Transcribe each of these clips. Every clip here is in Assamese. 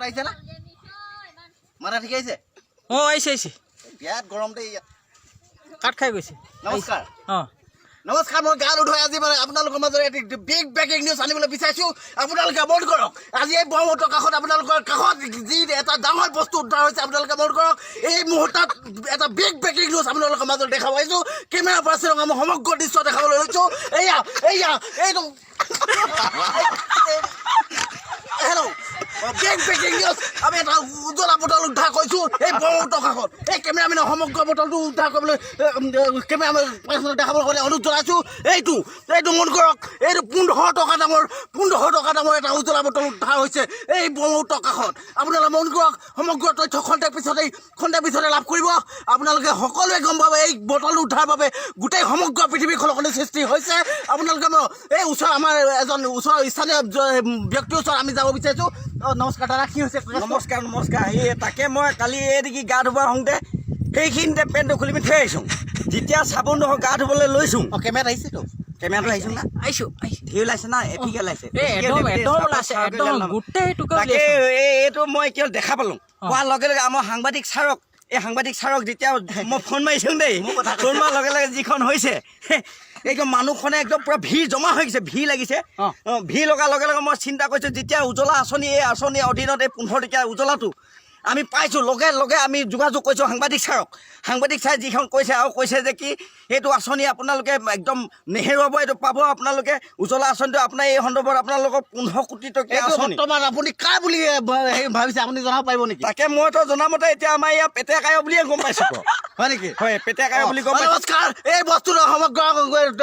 আহিছে না? মাত ঠিকে আহিছে? অঁ, আহিছে, আহিছে। বিৰাট গৰম দেই ইয়াত। কাট খাই গৈছে। নমস্কাৰ। অঁ। নমস্কাৰ। মই গা নুধুৱাই আজি মানে আপোনালোকৰ মাজত এটি বিগ ব্ৰেকিং নিউজ আনিবলৈ বিচাৰিছোঁ। আপোনালোকে মন কৰক, আজি এই ব্ৰহ্মপুত্ৰ কাষত, আপোনালোকৰ কাষত যি এটা ডাঙৰ বস্তু উদ্ধাৰ হৈছে, আপোনালোকে মন কৰক। এই মুহূৰ্তত এটা বিগ ব্ৰেকিং নিউজ আপোনালোকৰ মাজত দেখাব আহিছোঁ। কেমেৰা পাৰ্চনক মই সমগ্ৰ দৃশ্য দেখাবলৈ লৈছোঁ। এয়া, এয়া, এইটো। Hello', big breaking news. আমি এটা উজ্বলা বটল উদ্ধাৰ কৰিছোঁ এই ব্ৰহ্মপুত্ৰ কাষত। এই কেমেৰামেনে সমগ্ৰ বটলটো উদ্ধাৰ কৰিবলৈ, কেমেৰামেন পাৰ্চনক দেখাবলৈ কাৰণে অনুৰোধ জনাইছোঁ। এইটো মন কৰক, এইটো 15 টকা দামৰ, 15 টকা দামৰ এটা উজ্বলা বটল উদ্ধাৰ হৈছে এই ব্ৰহ্মপুত্ৰ কাষত। আপোনালোকে মন কৰক, সমগ্ৰ তথ্য খন্তেক পিছতে লাভ কৰিব। আপোনালোকে সকলোৱে গম পাব, এই বটল উদ্ধাৰ বাবে গোটেই সমগ্ৰ পৃথিৱীখনতে সৃষ্টি হৈছে। আপোনালোকে এই ওচৰ আমাৰ এজন ওচৰৰ স্থানীয় ব্যক্তিৰ ওচৰত আমি যাব বিচাৰিছোঁ। অঁ, নমস্কাৰ দাদা, কি হৈছে? নমস্কাৰ, নমস্কাৰ। এই তাকে মই কালি এই দেখি গা ধুব আহোঁতে সেইখিনিতে পেণ্টটো খুলি পিনি থৈ আহিছোঁ। যেতিয়া চাবোন নহয় গা ধুবলৈ লৈছোঁ। অঁ, কেমেৰাত আহিছেতো। কেমেৰাটো আহিছোঁ না? আহিছোঁ, আহিছোঁ। ধেৰ ওলাইছে না, এপিকে ওলাইছে। এই একদম একদম ওলাইছে, একদম গোটেইটোকে তাকে। উলিয়াইছে। এইটো মই কিয় দেখা পালোঁ, পোৱাৰ লগে লগে আমাৰ সাংবাদিক ছাৰক, এই সাংবাদিক ছাৰক যেতিয়া মই ফোন মাৰিছোঁ দেই, ফোন মাৰাৰ লগে লগে যিখন হৈছে, একদম মানুহখনে একদম পূৰা ভিৰ জমা হৈ গৈছে, ভিৰ লাগিছে। অঁ, ভিৰ লগাৰ লগে লগে মই চিন্তা কৰিছোঁ, যেতিয়া উজ্বলা আঁচনি, এই আঁচনিৰ অধীনত এই 15 টকীয়া উজ্বলাটো আমি পাইছোঁ, লগে লগে আমি যোগাযোগ কৰিছোঁ সাংবাদিক ছাৰক। সাংবাদিক ছাৰে যিখন কৈছে আৰু কৈছে যে কি এইটো আঁচনি আপোনালোকে একদম নেহেৰুৱাব, এইটো পাব আপোনালোকে। উজ্বলা আঁচনিটো আপোনাৰ এই সন্দৰ্ভত আপোনালোকৰ 15 কোটি টকীয়া এইটো আঁচনি। বৰ্তমান আপুনি কাৰ বুলি হেৰি ভাবিছে, আপুনি জনাব পাৰিব নেকি? তাকে মইতো জনামতে এতিয়া আমাৰ ইয়াত পেটেকায় বুলিয়ে গম পাইছোঁ। হয় নেকি? হয়, পেটেকায় বুলি গম অ, পাইছোঁ। নমস্কাৰ। এই বস্তুটো, সমগ্ৰ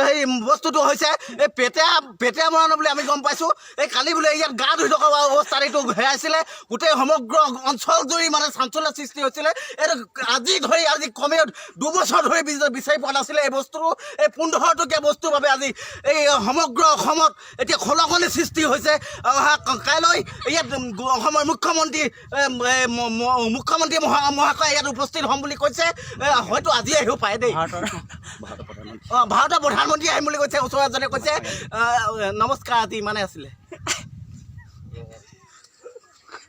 সেই বস্তুটো হৈছে এই পেটীয়া পেটীয়া মৰাণৰ বুলি আমি গম পাইছোঁ। এই কালি বোলে ইয়াত গা ধুই থকা অৱস্থাত এইটো হেৰাইছিলে। গোটেই সমগ্ৰ অঞ্চলজুৰি মানে চাঞ্চল্য সৃষ্টি হৈছিলে। এইটো আজি ধৰি, আজি কমেও 2 বছৰ ধৰি বিচাৰি পোৱা নাছিলে এই বস্তুটো। এই 15 টকীয়া বস্তুৰ বাবে আজি এই সমগ্ৰ অসমত এতিয়া খলকনি সৃষ্টি হৈছে। অহা কাইলৈ ইয়াত অসমৰ মুখ্যমন্ত্ৰী এ, এ, মুখ্যমন্ত্ৰী মহাশয় ইয়াত উপস্থিত হ'ম বুলি কৈছে। হয়তো আজি আহিব পাৰে দেই। ভাৰতৰ অঁ, ভাৰতৰ প্ৰধানমন্ত্ৰী আহিম বুলি কৈছে, ওচৰৰ এজনে কৈছে। নমস্কাৰ, আজি ইমানে আছিলে।